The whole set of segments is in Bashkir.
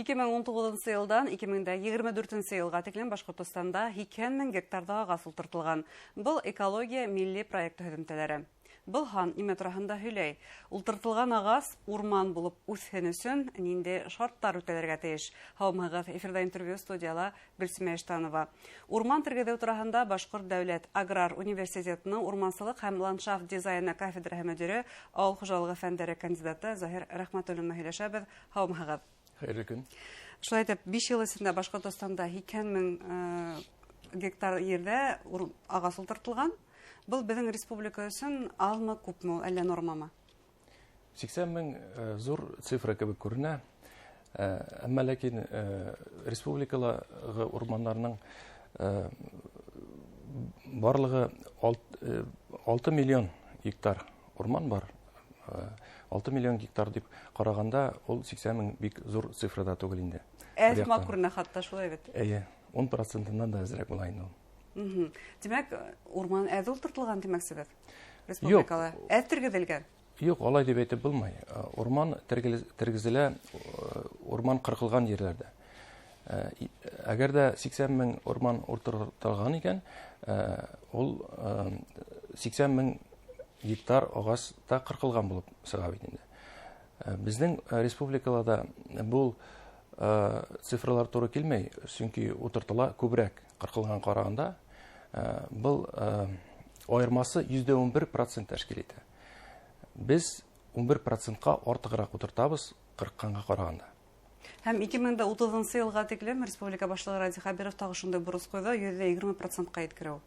2019 йылдан 2024 йылға тиклем Башҡортостанда 80 мең гектарҙа ағас ултыртылған. Был экология милли проекты һөҙөмтәләре. Был һан нимә тураһында һөйләй? Ултыртылған ағас урман булып үҫһен өсөн ниндәй шарттар үтәлергә тейеш? Һаумыһығыҙ, эфирҙа интервью, студияла Гөлсимә Иштанова. Урман тергеҙеү тураһында Башҡорт дәүләт аграр университетының урмансылыҡ һәм ландшафт дизайны кафедраһы мөдире, ауыл хужалығы фәндәре кандидаты Заһир Рәхмәтуллин менән һөйләшәбеҙ. Һаумыһығыҙ. Хәйерле көн. Шулай итеп, 5 йыл эсендә Башҡортостанда 80 мең гектар ерҙә ағас ултыртылған. Был беҙҙең республика өсөн аҙмы, күпме, әллә нормамы? 80 мең ҙур цифра кеүек күренә. Әммә ләкин республикалағы урмандарының барлығы 6 миллион гектар урман бар. 6 миллион гектар дип ҡарағанда, ул 80 мең бик ҙур цифра да түгел инде. Әҙ күренә хатта, шулай бит? Эйе, 10%-нан да әҙерәк була инде ул. Тимәк, урман әҙ ултыртылған тимәксебеҙ республикала? Әҙ тергеҙелгән? Юҡ, алай тип әйтеп булмай. Урман тергеҙелә, урман ҡырҡылған ерләрҙә. Әгәр ҙә 80 мең урман ултыртылған икән, ул 80 мең гектар ағас та ҡырҡылған булып сыға бит инде. Беҙҙең республикала да был цифралар тура килмәй, сөнки ултыртыла күберәк ҡырҡылған ҡарағанда. Был айырмасы 11% тәшкил итә. Беҙ 11%-ҡа артығыраҡ ултыртабыҙ ҡырҡҡанға ҡарағанда. Һәм 2030 йылға тиклем республика башлығы Радий Хәбиров тағы шундай бурыс ҡуйҙы, 20%-ҡа еткереү.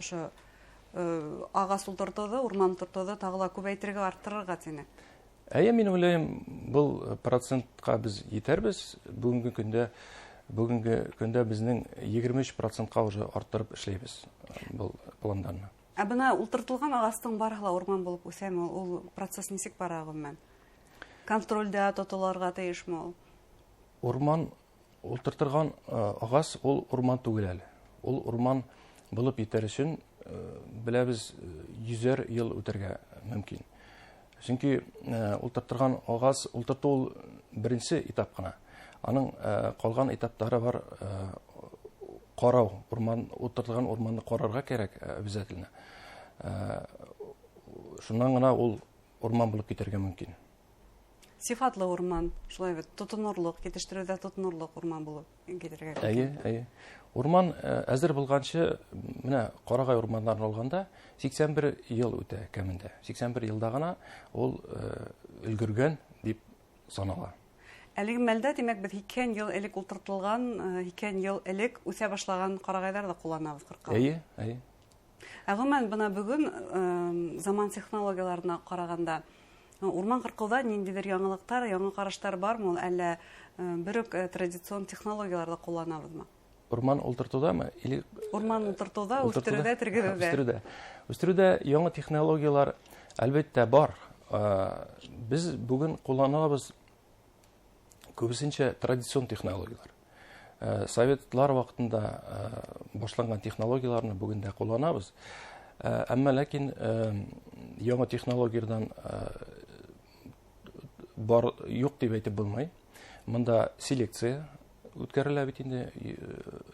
Ошо ағас ултыртыуҙы, урман ултыртыуҙы тағы ла күбәйтергә, арттырырға тине. Әйе, мин уйлайым, был процентҡа беҙ етербеҙ. Бөгөнгө көндә беҙҙең 23%-ҡа уже арттырып эшләйбеҙ был пландарны. Ә бына ултыртылған ағастың барыһы ла урман булып үҫәме? Ул процесс нисек бара ғөмүмән? Контролдә тотолорға тейешме ул? Урман ултыртылған ағас ул урман түгел әле. Ул урман булып етер өсөн, беләбеҙ, йөҙәр йыл үтергә мөмкин. Сөнки ултыртылған ағас ултыртыу ул беренсе этап ҡына. Аның ҡалған этаптары бар, ҡарау, урман, ултыртылған урманды ҡарарға кәрәк, обязательно. Шунан ғына ул урман булып китергә мөмкин. Сифатлы урман, шулай бит, тотонорлоҡ, етештереүҙә тотонорлоҡ урман булып китергә мөмкин. Эйе, эйе. Урман әҙер булғансы, менә ҡарағай урмандарын алғанда 81 йыл үтә кәмендә. 81 йылда ғына ул өлгөргән тип санала. Әлеге мәлдә, тимәк, беҙ 80 йыл элек ултыртылған, 80 йыл элек үҫә башлаған ҡарағайҙар ҙа ҡулланабыҙ ҡырҡа. Эйе, эйе. Ә ғөмүмән, бына бөгөн заман технологияларына ҡарағанда, урман ҡырҡыуҙа ниндәйҙер яңылыҡтар, яңы ҡараштар бармы ул, әллә бер үк традицион технологияларҙы ҡулланабыҙмы? Урман ултыртыуҙамы? Или Урман ултыртыуҙа, ултыртыуҙа? үҫтереүҙә, тергеҙеүҙә. Үҫтереүҙә. Үҫтереүҙә яңы технологиялар әлбиттә бар. Беҙ бөгөн ҡулланабыҙ күбесенсә традицион технологиялар. Советлар ваҡытында башланған технологияларны бөгөн дә ҡулланабыҙ. Әммә ләкин яңы технологияларҙан бар юҡ тип әйтеп булмай. Мында селекция үткәрелә бит инде,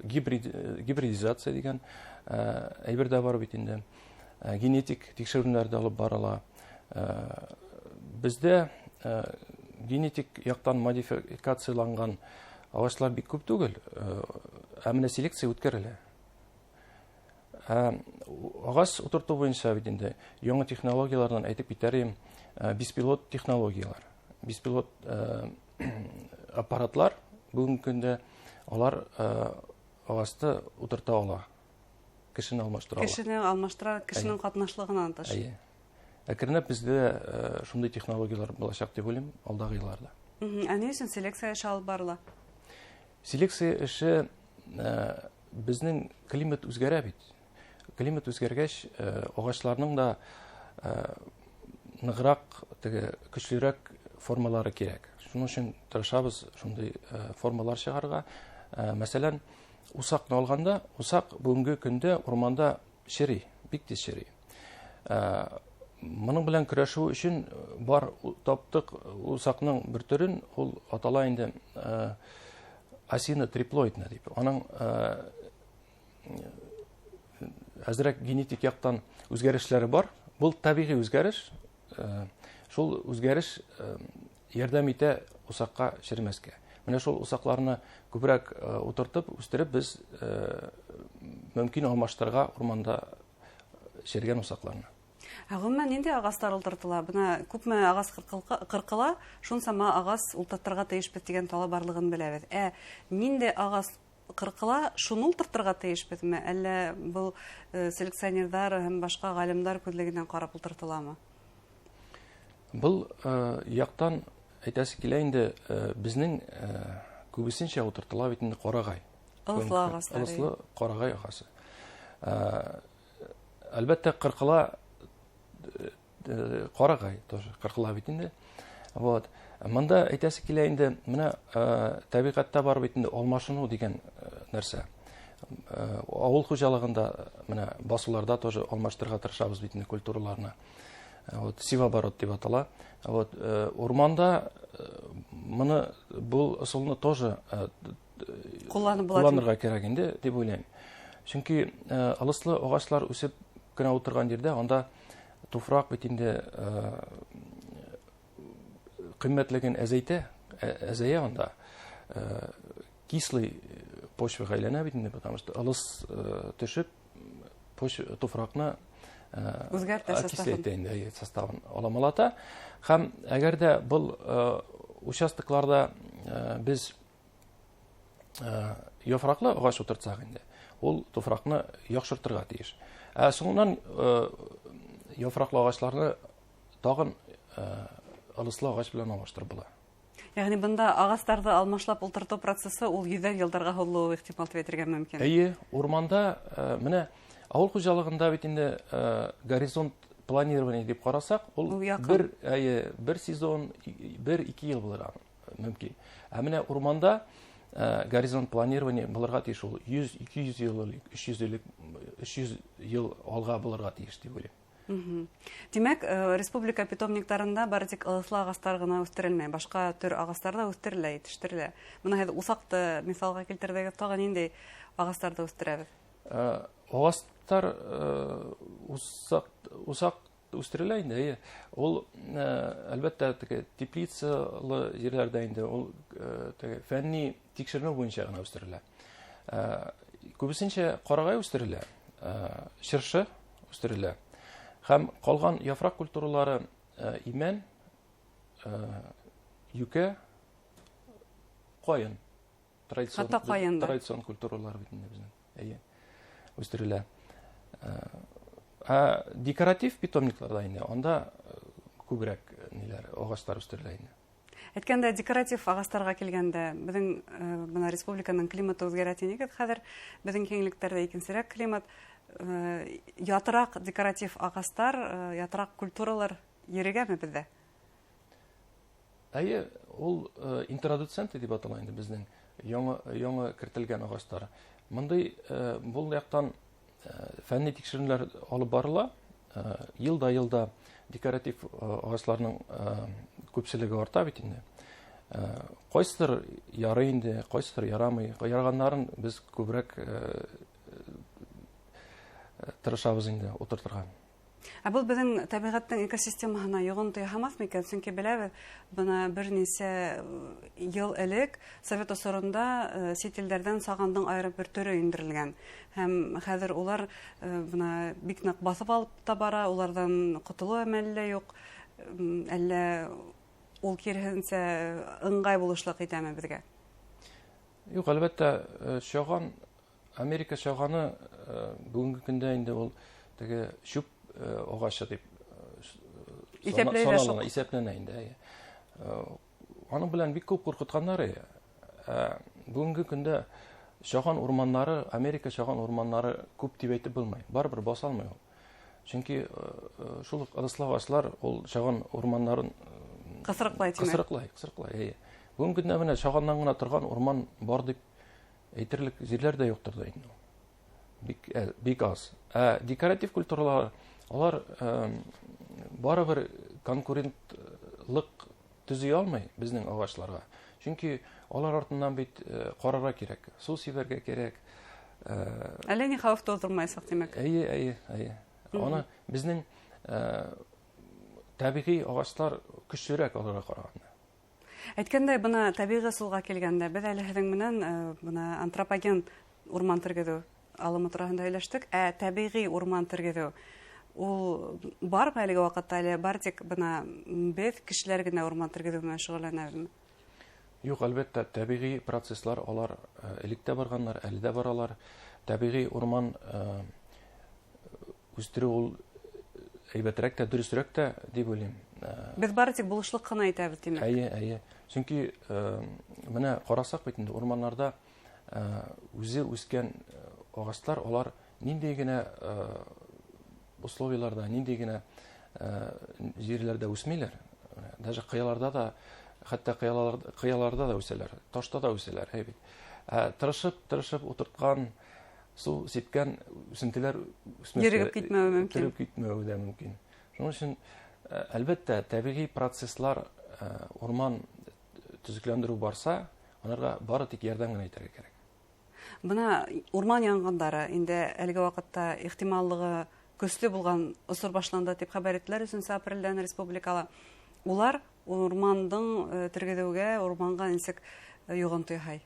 гибридизация тигән әйбер дә бар бит инде. Генетик тикшеренүләр дә алып барыла. Беҙҙә генетик яҡтан модификацияланған ағастар бик күп түгел, ә менә селекция үткәрелә. Ағас ултыртыу буйынса бит инде яңы технологияларҙан әйтеп китәр идем, беспилот технологиялар, беспилот аппаратлар бөгөнгө көндә алар ағасты ултырта ала, кешене алмаштыра ала. Кешене алмаштыра, кешенең ҡатнашлығынан тыш. Эйе. Әкренләп беҙҙә шундай технологиялар буласаҡ тип уйлайым алдағы йылларҙа. Ә ни өсөн селекция эше алып барыла? Селекция эше, беҙҙең климат үҙгәрә бит. Климат үҙгәргәс, ағастарның да нығыраҡ, теге көслөрәк формалары кәрәк. Шуның өсөн тырышабыҙ шундай формалар сығарырға. Мәҫәлән, усаҡны алғанда, усаҡ бөгөнгө көндә урманда шерей, бик тиҙ шерей. Моның белән көрәшү өсөн бар таптыҡ усаҡның бер төрөн, ул атала инде Осина триплоидна дип. Аның әзерәк генетик яктан үзгәрешләре бар. Был табигый үзгәреш. Шул үзгәреш ярдәм итә усаҡҡа черемәскә. Менә шул усаҡларны күберәк утыртып, үстереп, без мөмкин алмаштырырға урманда чергән усаҡларны. Ә ғөмүмән ниндәй ағастар ултыртыла? Бына күпме ағас ҡырҡыла, шунсама ағас ултыртырға тейешбеҙ тигән талап барлығын беләбеҙ. Ә ниндәй ағас ҡырҡыла, шуны ултыртырға тейешбеҙме? Әллә был селекционерҙар һәм башҡа ғалимдар күҙлегенән ҡарап ултыртыламы? Был яҡтан әйтәсе килә инде, безнең күбесенсә ултыртыла бит инде ҡарағай. Ылыҫлы ағастар. Ылыҫлы ҡарағай ағасы. Әлбәттә, ҡырҡыла ҡарағай тоже ҡырҡыла бит инде. Вот. Мында әйтәсе килә инде, менә тәбиғәттә бар бит инде алмашыныу тигән нәрсә. Ауыл хужалығында менә басыуларҙа тоже алмаштырырға тырышабыҙ бит инде культураларны. Вот, севооборот тип атала. Вот, урманда мыны был ысулны тоже ҡулланырға кәрәк инде тип уйлайым. Сөнки ылыҫлы ағастар үҫеп кенә ултырған ерҙә анда туфраҡ бит инде ҡиммәтлеген әзәйтә, әзәйә анда. Кислый почваға әйләнә бит инде, потому что ылыс төшөп туфраҡны үҙгәртә составын. Инде, составын аламалата. Һәм әгәр дә был участокларда без яфраҡлы ағас ултыртһаҡ инде, ул туфраҡны яҡшыртырға тейеш. Ә соңынан яфраҡлы ағастарны тағын ылыҫлы ағас белән алмаштырып була. Ягъни бында ағастарҙы алмашлап ултыртыу процессы ул йөҙҙәр йылдарға һуҙылыуы ихтимал тип әйтергә мөмкин. Эйе, урманда менә ауыл хужалығында бит инде горизонт планирование тип ҡарасаҡ, ул бер, әйе, бер сезон, бер-ике йыл булырға мөмкин. Ә менә урманда горизонт планирование булырға тейеш, ул 100, 200 йыл элек, 300 элек, 300 йыл алға булырға тейеш тип уйлайым. Тимәк, республика питомниктарында бары тик ылыҫлы ағастар ғына үҫтерелмәй, башҡа төр ағастар ҙа үҫтерелә, етештерелә. Бына һеҙ усаҡты миҫалға килтерҙегеҙ, тағы ниндәй ағастарҙы үҫтерәбеҙ? Ағастар усаҡ үҫтерелә инде, эйе. Ул, әлбәттә, теге теплицалы ерләрҙә инде, ул теге фәнни тикшеренеү буйынса ғына үҫтерелә. Күбесенсә ҡарағай үҫтерелә, шыршы үҫтерелә. Һәм ҡалған яфраҡ культуралары имән, йүкә, ҡайын. Хатта ҡайын да. Традицион культуралар бит инде беҙҙең. Эйе, үҫтерелә. Ә декоратив питомникларҙа инде, анда күберәк ниләр, ағастар үҫтерелә инде. Әйткәндә, декоратив ағастарға килгәндә, беҙҙең бына республиканың климаты үҙгәрә тинегеҙ хәҙер, беҙҙең киңлектәрҙә икенсерәк климат. Ятыраҡ декоратив ағастар, ятыраҡ культуралар ерегәме беҙҙә? Әйе, ул интродуценты тип атала инде беҙҙең яңы кертелгән ағастар. Мындай был яҡтан фәнни тикшеренеүҙәр алып барыла. Йылда-йылда декоратив ағастарҙың күпселеге арта бит инде. Ҡайсыдыр ярай инде, ҡайсыдыр ярамай. Ярағандарын беҙ күберәк тырышабыҙ инде ултыртырға. Ә был беҙҙең тәбиғәттең экосистемаһына йоғонто яһамаҫмы икән? Сөнки беләбеҙ, бына бер нисә йыл элек совет осоронда сит илдәрҙән сағандың айырым бер төрө индерелгән. Һәм хәҙер улар бына бик ныҡ баҫып алып та бара, уларҙан ҡотолоу әмәле лә юҡ. Әллә ул киреһенсә ыңғай булышлыҡ итәме беҙгә? Юҡ, әлбәттә, шаған, Америка шағаны бөгөнгө көндә инде ул теге шүп ағасы тип иҫәпләнә, иҫәпләнә инде, әйе. Аның белән бик күп ҡурҡытҡандар, әйе. Бөгөнгө көндә шаған урманнары, Америка шаған урманнары күп тип әйтеп булмай. Барыбер баса алмай ул. Сөнки шул уҡ ылыҫлы ағастар ул шаған урманнарын ҡыҫырыҡлай, тимәк. Ҡыҫырыҡлай, ҡыҫырыҡлай, әйе. Бөгөнгө көндә менә шағандан ғына торған урман бар дип әйтерлек җирләр дә юктыр да инде. Бик, бик аз. Ә декоратив культуралар, алар барыбер конкурентлык төзөй алмай безнең агачларга. Сөнки алар артыннан бит ҡарарға кәрәк, сыу сибәргә кәрәк. Әллә ни хәүеф тыуҙырмаясаҡ, тимәк. Эйе, эйе, эйе. Аны беҙҙең тәбиғи ағастар көслөрәк аларға ҡарағанда. Әйткәндәй, бына тәбиғи ысулға килгәндә, беҙ әле һеҙҙең менән бына антропоген урман тергеҙеү алымы тураһында һөйләштек. Ә тәбиғи урман тергеҙеү ул бармы әлеге ваҡытта, әле бар тик бына беҙ кешеләр генә урман тергеҙеү менән шөғөлләнәбеҙме? Юҡ, әлбиттә, тәбиғи процесслар алар элек тә барғандар, әле дә баралар. Тәбиғи урман үҫтереү ул әйбәтерәк тә, дөрөҫөрәк тә тип уйлайым. Беҙ бары тик булышлыҡ ҡына итәбеҙ, тимәк. Эйе, эйе. Сөнки бына ҡарасаҡ бит инде урмандарҙа үҙе үҫкән ағастар, улар ниндәй генә условияларҙа, ниндәй генә ерләрҙә үҫмәйләр. Даже ҡыяларҙа да, хатта ҡыяларҙа да үҫәләр, ташта да үҫәләр, әй бит. Тырышып ултыртҡан, сыу сипкән үҫентеләр үҫмәҫкә, Ерегеп китмәүе мөмкин. Терегеп китмәүе ҙә мөмкин. Шуның өсөн, әлбиттә, тәбиғи процесслар, урман төҙөкләндереү барса, уларға бары тик ярҙам генә итергә кәрәк. Бына урман янғындары инде әлеге ваҡытта ихтималлығы көслө булған осор башланды тип хәбәр иттеләр 3 апрелдән республикала. Улар урмандың тергеҙеүгә, урманға нисек йоғонто яһай?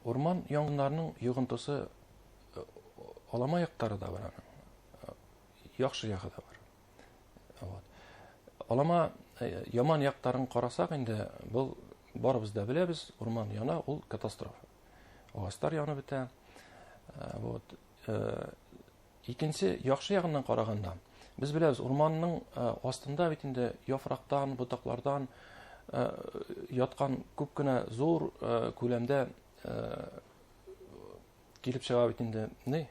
Урман яңғындарының йоғонтосы алама яҡтары да бар аның. Яҡшы яғы да бар. Вот. Алама яман яҡтарын ҡарасаҡ инде, был барыбыҙ да беләбеҙ, урман яна, ул катастрофа. Ағастар янып бөтә. Вот. Икенсе яҡшы яғынан ҡарағанда, беҙ беләбеҙ, урманның аҫтында бит инде яфраҡтан, ботаҡларҙан ятҡан күп кенә ҙур күләмдә килеп сыға бит инде, ни?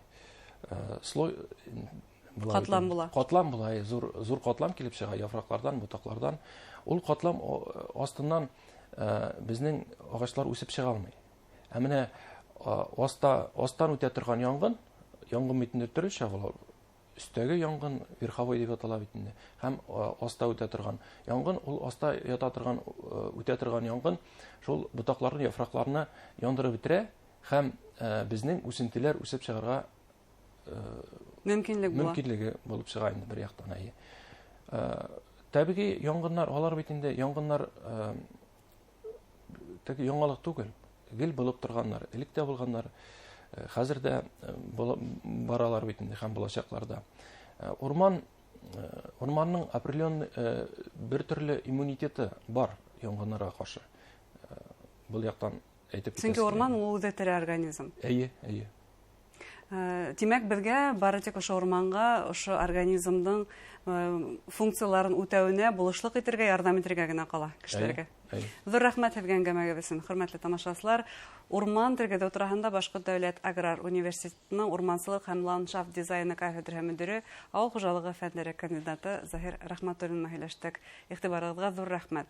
Слой була бит Ҡатлам инде. була. Ҡатлам була, әйе, ҙур ҡатлам килеп сыға яфраҡларҙан, ботаҡларҙан. Ул ҡатлам аҫтынан беҙҙең ағастар үҫеп сыға алмай. Ә менә аҫтан үтә торған яңғын, яңғын бит инде төрлөсә була. Өҫтәге яңғын верховой тип атала бит инде. Һәм аҫта үтә торған яңғын, ул аҫта ята торған, үтә торған яңғын шул ботаҡларны, яфраҡларны яндырып бөтөрә һәм беҙҙең үҫентеләр үҫеп сығырға мөмкинлек була. Мөмкинлеге булып сыға инде бер яҡтан, әйе. Тәбиғи яңғыннар, алар бит инде яңғыннар, теге яңалыҡ түгел, гел булып торғаннар, элек тә булғаннар, хәҙер дә баралар бит инде һәм буласаҡлар да. Урманның определенный бер төрлө иммунитеты бар яңғындарға ҡаршы. Был яҡтан әйтеп Сөнки китәсе урман килә. ул үҙе тере организм. Эйе, эйе. Тимәк, беҙгә бары тик ошо урманға, ошо организмдың функцияларын үтәүенә булышлыҡ итергә, ярҙам итергә генә ҡала кешеләргә. Эйе, эйе. Ҙур рәхмәт һеҙгә әңгәмәгеҙ өсөн, хөрмәтле тамашасылар. Урман тергеҙеү тураһында Башҡорт дәүләт аграр университетының урмансылыҡ һәм ландшафт дизайны кафедраһы мөдире, ауыл хужалығы фәндәре кандидаты Заһир Рәхмәтуллин менән һөйләштек. Иғтибарығыҙға ҙур рәхмәт.